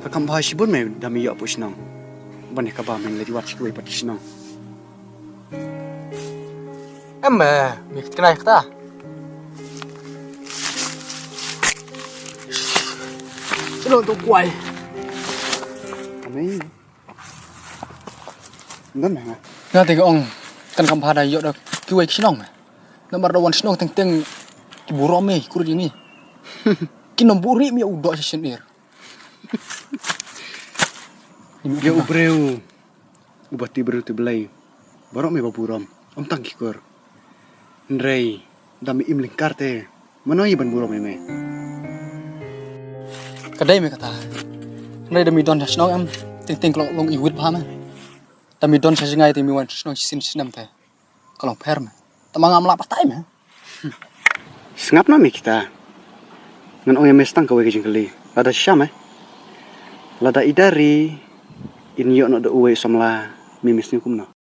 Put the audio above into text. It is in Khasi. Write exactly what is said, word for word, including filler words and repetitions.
Ka kam bha shibun me da me ïoh pyrshah shnong. Ban ïa kaba men leit wad sha kiwei pat ki shnong. Em me, me kit kynai kata. Shalom tu kwai. Amen. Ndan me nga. Nga te ka ong kan kam bha da ïoh da kiwei ki shnong me. Namar da wan shnong teng teng ki burom me, ki krut ïa ngi. Ki nym buh ri me u doh sha shin ir. Ïa u briew uba tip briew tip Blei, baroh me ba burom, ym tang ki kur. Hynrei da me im lyngkar te, mano ïa ban burom ïa me? Ka dei me kata. Hynrei da me don sha shnong em, teng teng ka long long iwit bha me. Da me don sha jngai te me wan shnong shisien shisnem te. Ka long pher me. Tang ma ngam lah batai me. Sngap na me kita. Ngan ong ïa me stang kawei ka jingkylli. Lada shisha me, lada i Dari in ïoh noh da uwei u samla, me me sngew kumno?